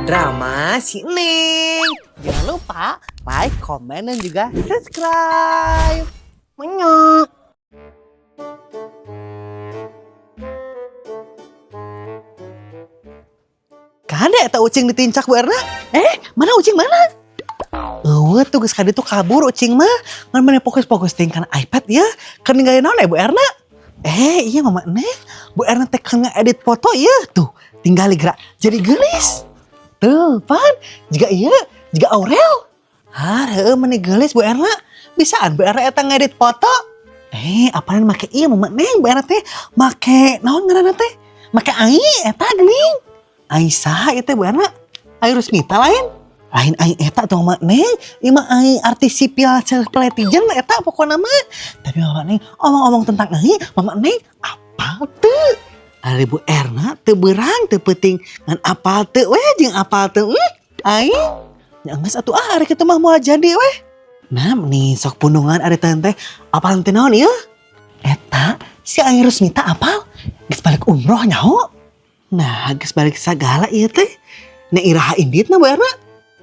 Drama si Neng. Jangan lupa like, komen, dan juga subscribe. Menyok. Kade eta ucing ditincak Bu Erna? Eh, mana ucing mana? Eueuh tuh geus kaditu kabur ucing mah. Ngan mana fokus-fokus ting kana iPad ya. Keur ninggalin naon ya Bu Erna? Eh, iya Mama Neng. Bu Erna teh keur ngedit foto ya. Tuh, tinggal gerak jadi geulis. Tuh, pan. Jiga iya, jiga Aurel. Ah, heueuh meni geulis Bu Erna. Bisaan Bu Erna eta ngedit foto. Eh, apaan make ieu Mama Neng? Bu Erna teh make naon ngaranna teh? Make AI eta geuning. AI saha ieu teh Bu Erna? AI Rusmita lain? Lain AI eta tuh Mama Neng. Ieu mah AI artificial intelligence eta pokokna mah. Tapi Mama Neng omong-omong tentang AI, Mama Neng apal teu? Ari Bu Erna teu beurang teu peuting ngan apal teu weh jeung apal teu aing. Nya geus atuh ah ari kitu mah moal jadi weh. Nah, nih sok pundungan ari teh teh apal teh naon ieu? Eta si Ai Rusmita apal? Geus balik umroh nyaho? Nah, geus balik sagala ieu teh. Nya iraha inditna Bu Erna?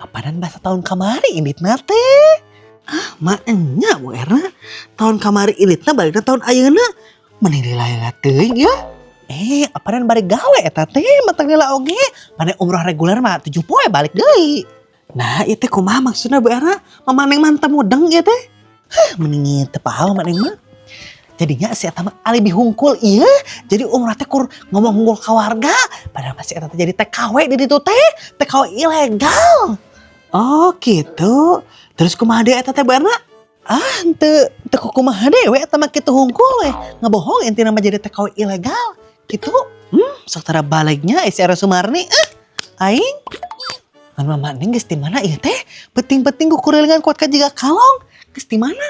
Apanan bahasa tahun kamari inditna teh? Ah, maenya Bu Erna. Tahun kamari inditna balikna tahun ayeuna. Meni lila-lila teuing ya. Eh, apanan balik gawe eta teh matak lila oge. Pane umroh reguler mah 7 poe balik deui. Nah, ieu teh kumaha maksudna Bu Erna? Mama Neng mah teu mudeng ieu teh. Hah, mending teu paham Mama Neng mah. Jadinya si eta mah alibi hungkul ieu. Jadi umroh teh kur ngomong hungkul ka warga. Padahal masih eta teh jadi TKW di ditu teh. TKW ilegal. Oh, gitu. Terus kumaha deui eta teh Bu Erna? Ah, henteu teu kumaha deui we eta mah kitu hungkul we. Ngabohong intina mah jadi TKW ilegal. Gitu. Sok tara baliknya si Era Sumarni ah. Aing. Ngan Mama Neng geus di mana ieu teh? Penting-penting kukurilingan kuat ka jiga kalong. Geus di mana?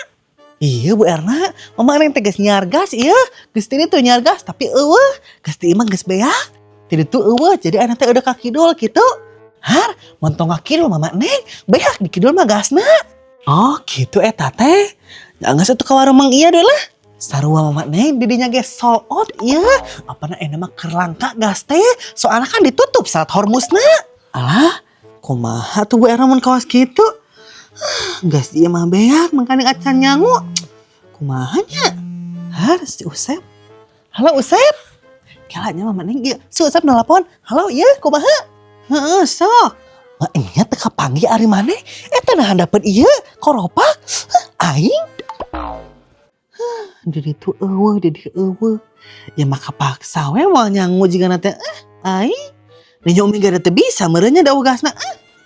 Iya Bu Erna, Mama Neng teh geus nyargas ieu. Geus ti ditu nyargas tapi eueuh, geus di imah geus beak. Ti ditu eueuh, jadi anak teh udah ka kidul kitu. Har, montong ka kidul Mama Neng, beak di kidul mah gasna. Oh, gitu eta teh. Ya geus atuh ka warung Mang Iya deui lah. Sarua Mama Neng di dinya ge sold out ieu. Apana enak mah keur langka gas teh, soalna kan ditutup Selat Hormuzna. Alah, kumaha tuh Bu Erna mun kawas kitu? Gas ieu mah beak mangkana acan nyangu. Kumaha nya? Har, si Usep. Halo Usep. Kelanya Mama Neng ieu, si Usep nelpon. Halo ieu kumaha? Heeh, sok. Mah nya teu kapanggih ari maneh? Eta nah handapeun ieu koropak. Hah, aing. Di ditu eueuh, di dieu eueuh. Ya mah kapaksa we moal nyangu jigana teh. Ah, aing. Nya umi ge teu bisa meureun nya da gasna.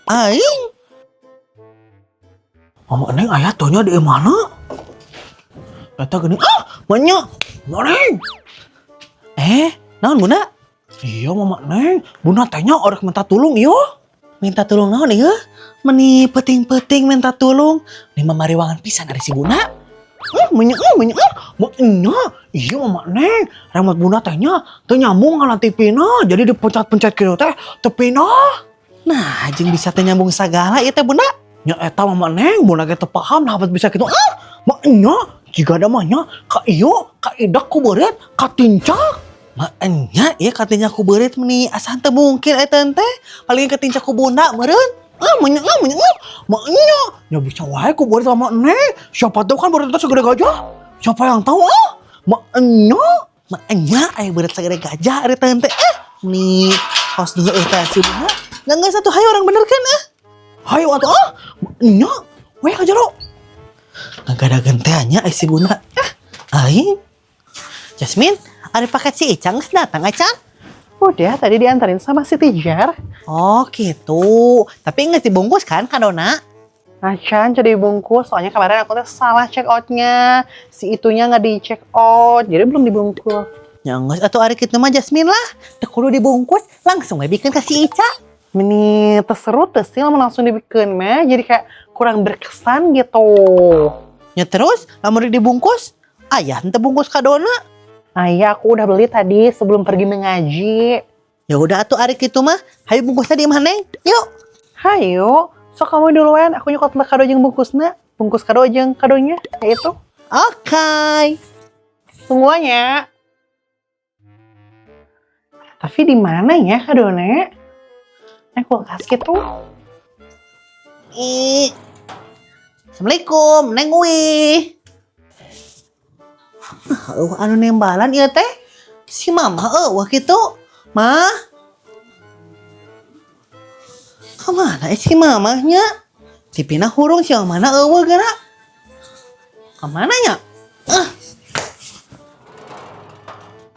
Ah, aing. Mama Neng aya teu nya di mana? Eta geuning ah, manya. Mama Neng. Eh, naon Bunda? Iya Mama Neng, Bunda teh nya arek minta tulung ieu. Minta tulung naon ieu? Meni peuting-peuting minta tulung. Ni mah mariwangan pisan ari si Bunda. Menya, menya, menya. Iya Mama Neng, remote Bunda teh nya teu nyambung kana TV-na, jadi dipencet-pencet kitu teh teu pindah. Nah, jeung bisa teu nyambung sagala ieu teh Bunda. Nya eta Mama Neng, Bunda ge teu paham nah bisa kitu. Ah, maknya jiga da mah nya ka ieu ka idak ku beurit ka tincak. Maknya ieu katincak ku beurit meni asa teu mungkin eta teh. Paling katincak ku Bunda meureun. Ah, menya, ah, menya, ah, maknya. Ya bisa wae ku beurit sama Neng. Siapa tahu kan beurit teh segede gajah. Siapa yang tahu ah? Maknya, maknya aya beurit segede gajah ari teh. Eh, nih kos dulu teh si Bunda. Nggak satu hayu orang bener kan ah? Hayu atuh ah. Maknya, we ka jero. Ngagadageun teh nya ai si Bunda. Ah, aing. Jasmine, ada paket si Icang geus datang Acan? Udah, tadi diantarin sama si Tijar. Oh gitu. Tapi nggak dibungkus kan kadona? Acan jadi bungkus, soalnya kemarin aku tuh salah check outnya. Si itunya nggak di check out, jadi belum dibungkus. Ya nggak atuh ari kitu mah Jasmine lah. Teu kudu dibungkus, langsung we bikin ka si Ica. Meni teu seru teu sih lamun langsung dibikin mah, jadi kayak kurang berkesan gitu. Ya terus, lamun dibungkus, aya henteu bungkus kadona. Ayah, aku udah beli tadi sebelum pergi mengaji. Ya udah atuh ari kitu mah, hayu bungkusnya di mana Neng? Yuk. Hayu, sok kamu duluan, aku nyokot kado jeung bungkusna. Bungkus kado jeung kadonya, kayak itu. Oke. Tungguannya. Tapi di mana ya kadona? Kulkas gitu. Ih. Assalamualaikum, Neng Uwi. Ah, anu nembalan ieu teh. Si mama euweuh kitu. Ma. Kemana si mamahnya? TV-na hurung, si mamana euweuh geura. Kemana nya? Ah.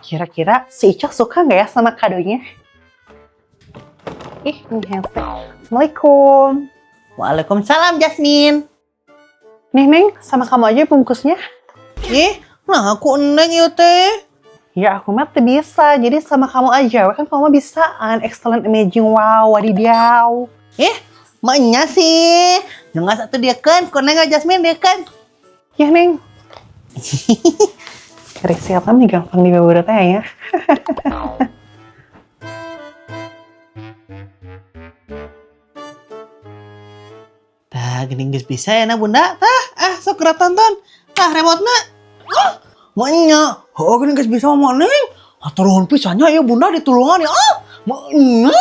Kira-kira si Ica suka nggak ya sama kadonya? Ih, ini handset. Assalamualaikum. Waalaikumsalam, Jasmine. Nih, Neng, sama kamu aja bungkusnya. Ih, nah aku Neng ieu teh. Ya, aku mah tuh bisa. Jadi sama kamu aja. Kan kamu mah bisa. An excellent, amazing, wow, wadidaw. Ih, maknya sih. Jangan satu dia kan, kok Neng Jasmine dia kan. Ya, Neng. Cari siapa nih, gampang dibawa teh ya. Tah, gini geus bisa ya na Bunda. Tah, ah sok geura tonton. Tah remote-na. Ah, maknya. Oh, gini geus bisa mah Neng. Hatur nuhun pisan nya ieu Bunda ditulungan ya. Ah, maknya.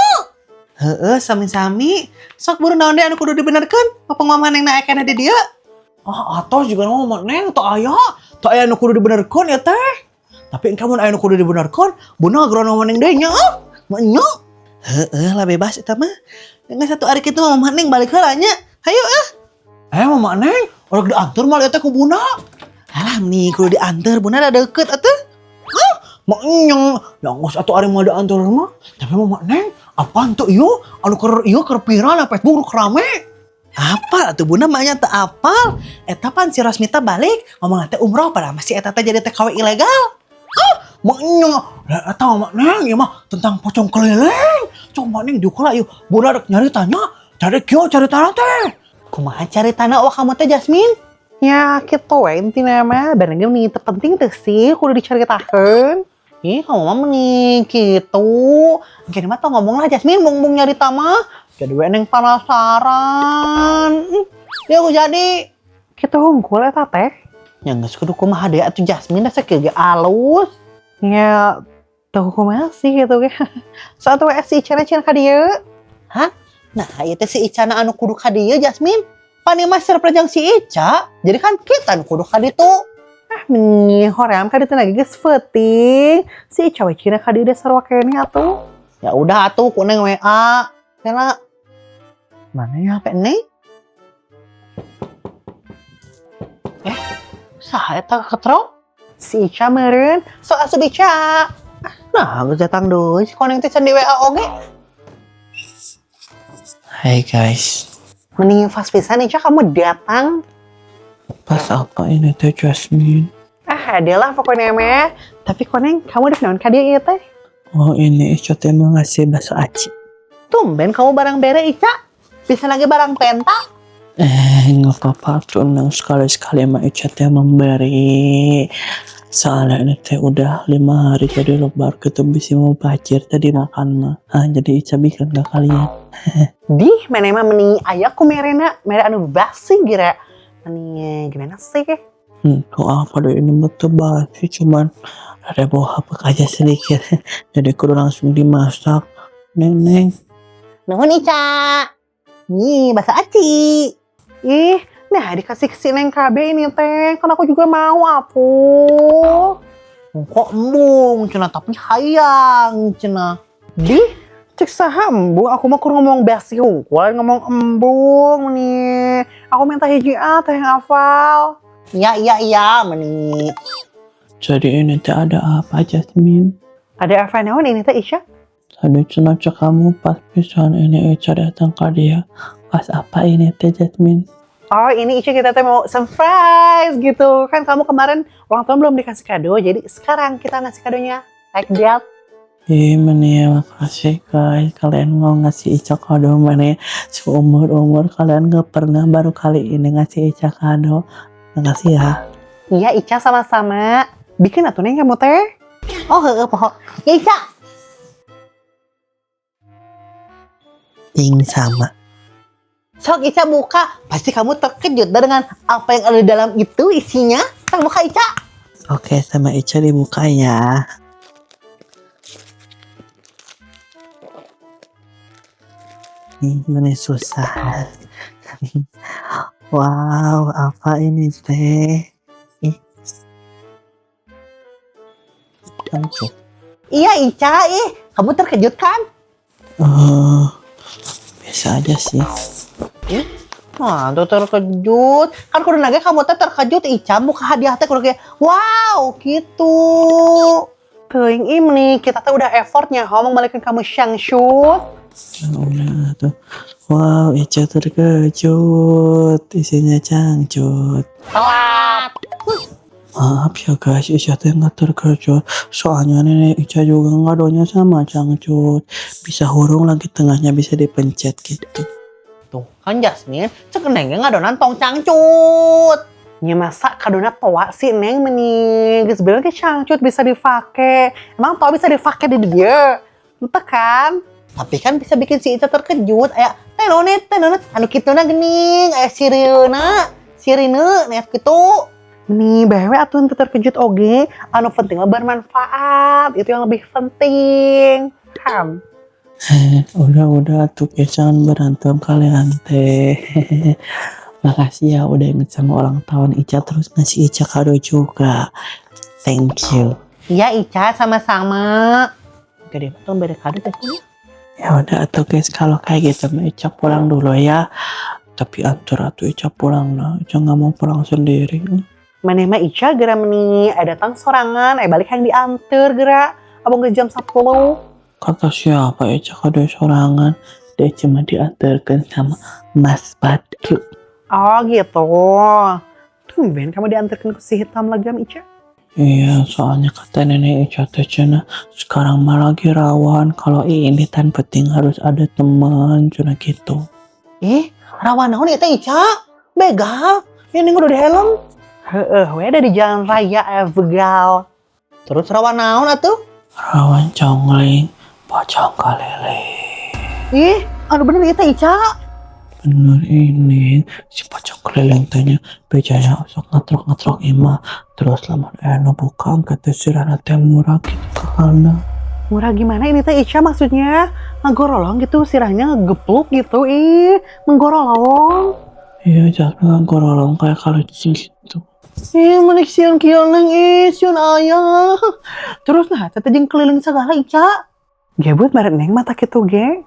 Heeh, sami-sami. Sok buru naon deui anu kudu dibenerkeun? Apa mama Neng na aya di dieu? Ah, atos juga mama Neng teu aya. Teu aya anu kudu dibenerkeun ya teh. Tapi engke mun aya anu kudu dibenerkeun, Bunda geura mama Neng deui nya. Ah, maknya. Heeh lah, bebas eta mah. Dengan satu hari kitu mama Neng balik heula nya. Hayu ah. Eh, mama Neng, urang diantar malah eta ku Bunda. Alah nih kudu diantar, Bunda ada deket atuh. Hah? Maknya, ya geus atuh ari mah diantar mah. Tapi mama Neng, apaan tuh ieu? Anu keur ieu keur viral na Facebook nu rame. Apa atuh Bunda maknya teu apal? Eta pan si Rosmita balik ngomong teh umroh padahal masih eta teh jadi TKW ilegal. Ah, maknya, lah eta mama Neng ieu mah tentang pocong keliling. Coba Neng diukur lah ieu. Bunda rek nyari tanya, cari kieu cari tanah teh. Kumaha cari tanah wah kamu teh, Jasmine? Ya, gitu we intinya mah. Barangnya nih terpenting tuh sih kudu dicaritakeun. Ih, kamu mah meni gitu. Jadi mah tau ngomong lah Jasmine, mung nyari mah. Jadi we Neng penasaran. Ya aku jadi Kitu hungkul eta teh. Ya geus kudu kumaha deui atuh Jasmine, da sakieu ge alus. Ya, tuh kumaha sih gitu ge. Soal we si Ica cenah ka dieu. Hah? Nah, ieu teh si Ica na anu kudu ka dieu, Jasmine. Pan ieu mah surprise jeung si Ica. Jadi kan kita anu kudu ka ditu. Ah, meni hoream ka ditu lagi geus peuting. Si Ica we cenah ka dieu da sarua keneh atuh. Ya udah atuh ku Neng WA. Kela. Mana ya HP Neng? Eh, saha eta ketro? Si Ica meureun. Sok asup Ica. Nah, geus datang deui si koneng teh can di WA oge. Hai guys, Mending pas pisan Ica kamu datang. Pas apa ini teh, Jasmine? Ah, adalah pokoknya mah. Tapi koneng kamu udah naon ka dieu ieu teh? Oh, ini Ica teh mau ngasih bakso aci. Tumben kamu barang bere, Ica. Bisa lagi barang penta. Eh, nggak apa-apa tuh Neng, sekali-sekali mah Ica teh memberi. Soalnya ini teh udah 5 hari jadi lebar gitu, bisa mau bajir tadi makan mah. Ah, jadi Ica bikin ke kalian. Dih, mana mah meni aya ku merena, mere anu basi gira. Meni gimana sih? Tuh apa deh, ini betul basi cuman ada bau hapek aja sedikit. Jadi kudu langsung dimasak. Neng, Neng. Nuhun Ica. Nih, bakso aci. Ih, nah dikasih ke si Neng KB ini teh. Kan aku juga mau aku. Kok embung cenah, tapi hayang cenah. Dih, cek saha embung, aku mah kurang ngomong basi hungkul, ngomong embung nih. Aku minta hiji ah teh yang hafal. Iya iya iya meni. Jadi ini teh ada apa, Jasmine? Ada apa naon ini teh, Isya? Tadi cenah cek kamu pas pisan ini Ica datang ke dia. Pas apa ini teh, Jasmine? Oh, ini Ica kita teh mau surprise gitu. Kan kamu kemarin ulang tahun belum dikasih kado, jadi sekarang kita ngasih kadonya. Like that. Ih, meni ya, makasih guys. Kalian mau ngasih Ica kado mana ya? Seumur-umur kalian gak pernah, baru kali ini ngasih Ica kado. Makasih ya. Iya Ica, sama-sama. Bikin atuh Neng kamu teh. Oh heeh poho. Ya Ica. Ting sama. Sok Ica buka, pasti kamu terkejut dengan apa yang ada di dalam itu isinya. Sok buka, Ica. Oke, sama Ica dibuka ya. Ini susah. Wow, apa ini teh? Ih. Cangcut. Iya, Ica, ih, kamu terkejut kan? Eh, biasa aja sih. Wah, tuh terkejut. Kan kudu nage kamu teh terkejut, Ica buka hadiah teh kudu kayak wow gitu. Teuing nih, kita teh udah effortnya ngomong balikin kamu syangshut. Ya udah tuh. Wow, Ica terkejut. Isinya cangcut. Telat. Maaf ya guys, Ica teh nggak terkejut. Soalnya nenek Ica juga ngadonya sama cangcut. Bisa hurung lagi, tengahnya bisa dipencet gitu. Tuh kan Jasmine, cek nengnya ngadonan tong cangcut. Nya masa kadona toa sih, Neng, meni geus bener ke cangcut bisa dipake. Emang toa bisa dipake di dia? Ente kan? Tapi kan bisa bikin si Ica terkejut. Aya tenonet tenonet anu kituna gening, aya sirena, sirine net gitu. Nih, bae atuh henteu terkejut oge, anu penting mah bermanfaat, itu yang lebih penting. Ham. Udah tuh guys, jangan berantem kalian teh. Makasih ya udah inget sama ulang tahun Ica, terus ngasih Ica kado juga. Thank you. Iya, Ica, sama-sama. Gede banget bere kado teh. Ya udah tuh guys, kalau kayak gitu mah Ica pulang dulu ya. Tapi antar atuh Ica pulang lah. Ica nggak mau pulang sendiri. Maneh mah, Ica, geura meni datang sorangan, balik yang diantar geura. Abang ke jam 10. Kata siapa Ica kado sorangan? Dia cuma diantarkan sama Mas Badru. Oh gitu. Tumben kamu diantarkan ke si hitam lagi sama Ica. Iya, soalnya kata nenek Ica teh cenah sekarang mah lagi rawan kalau ini tan penting harus ada teman cenah gitu. Ih, rawan naon ieu teh, Ica? Begal. Ini udah di helm. Heeh, we ada di jalan raya begal. Terus rawan naon atuh? Rawan congling, pocong keliling. Ih, anu bener ieu teh, Ica. Bener ini, si pocong keliling tanya bejanya sok ngatrok-ngatrok imah. Terus lamun anu buka kata sirahna teh murah gitu ke kana. Murah gimana ini teh, Ica, maksudnya? Ngegorolong gitu, sirahnya ngegepluk gitu. Ih, menggorolong. Iya, jangan ngegorolong kayak kalau gitu. Ih, menik sieun kieu, Neng, ih, sieun ayah. Terus nah, teh jeung keliling segala, Ica. Gabut bareng Neng mata kitu ge.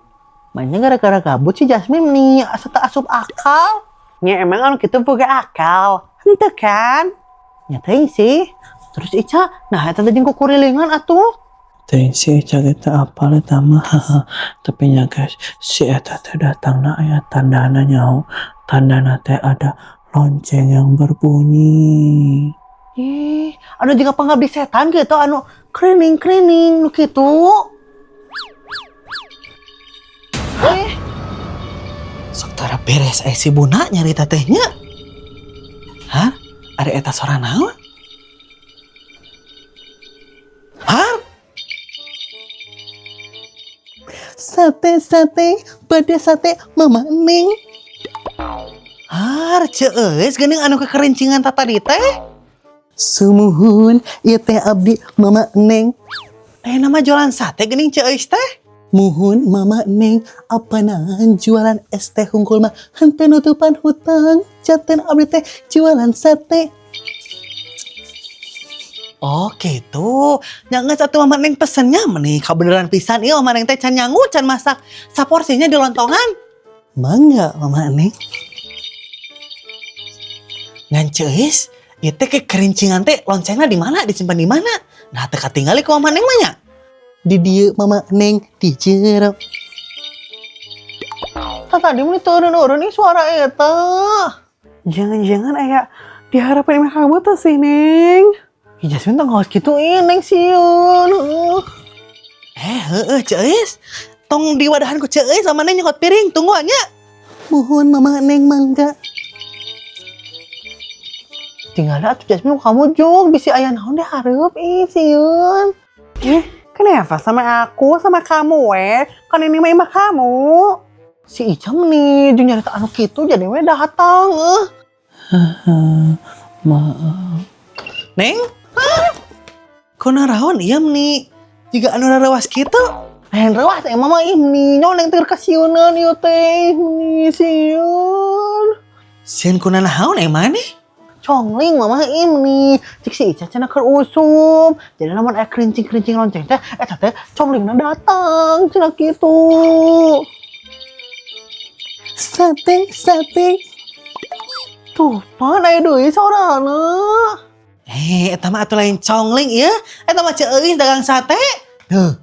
Mainnya gara-gara gabut sih Jasmine nih, asa teu asup akal. Nya emang anu kitu boga akal. Henteu kan? Nya teuing sih. Terus Ica, nah eta teh jeung kukurilingan atuh. Teuing sih Ica kita apal eta mah. Tapi nya guys, si eta teh datangna aya tandana nyaho. Tandana teh ada lonceng yang berbunyi. Ih, anu juga pengabdi setan gitu, anu krining-krining nu kitu. Eh, sok tara beres si Buna nyari tetehnya. Hah? Ada eta sora naon? Hah? Sate sate pada sate Mama Neng. Har, ceus geuning anu kekerincingan tadi teh. Sumuhun, ieu teh abdi Mama Neng. Eh, nama jualan sate geuning ceus teh. Muhun, Mama Neng, apanan jualan es teh hungkul mah henteu nutupan hutang. Janten abdi teh jualan sate. Oh gitu. Jangan satu Mama Neng pesennya meni kebenaran pisan ieu Mama Neng teh can nyangu can masak saporsinya di lontongan. Mangga, Mama Neng. Ngan ceus, ieu teh kekerincingan teh loncengna di mana, disimpan di mana? Nah, teu katingali ku Mama Neng mah nya. Di dieu, Mama Neng, di jero. Tah, tadi mah turun-turun nih suara eta. Jangan-jangan aya diharapin emang kamu tuh sih, Neng. Ih, Jasmine tong ngawas gitu ih, Neng, sieun. Eh, heeh, Ceus. Tong diwadahan ku Ceus sama Neng nyokot piring, tungguan nya. Muhun, Mama Neng, mangga. Tinggal atuh Jasmine kamu jung bisi aya naon deh hareup, ih, sieun. Eh, kenapa sama aku sama kamu we? Kan ini mah imah kamu. Si Ica nih jeung nyarita anu kitu jadi we datang eh. Maaf. Neng? Hah? Kok naraon ieu nih? Jiga anu rarawas kitu? Lain rewas teh mama ih meni nyoneng teh kasieuneun ieu teh meni sieun. Sieun kuna naon emang nih? Congling mama ih meni cek si Ica cenah keur usum. Jadi lamun aya kerincing-kerincing lonceng teh eta teh conglingna datang cenah kitu. Sate, sate. Tuh, pan aya deui sorana. Eh, eta mah atuh lain congling ieu. Eta mah Ceu Euis dagang sate. Tuh,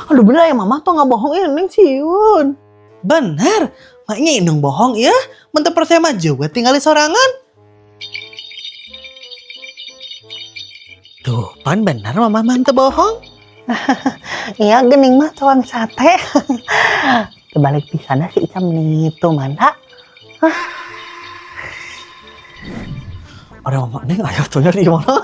Aduh bener ya mama tuh nggak bohong ya neng sieun. Bener. Maknya indung bohong ya. Mun teu percaya mah juga tinggali sorangan. Tuh, pan bener mama mah teu bohong. Iya gening mah tukang sate. Kebalik pisan si Ica meni itu mana? Ada mama neng ayah tuh di mana?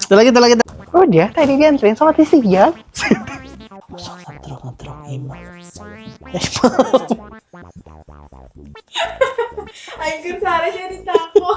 Satu lagi, satu lagi. Oh dia tadi dianterin sama Tisian. Sok ngantrok-ngantrok imah. Aing keur sare sia ditako.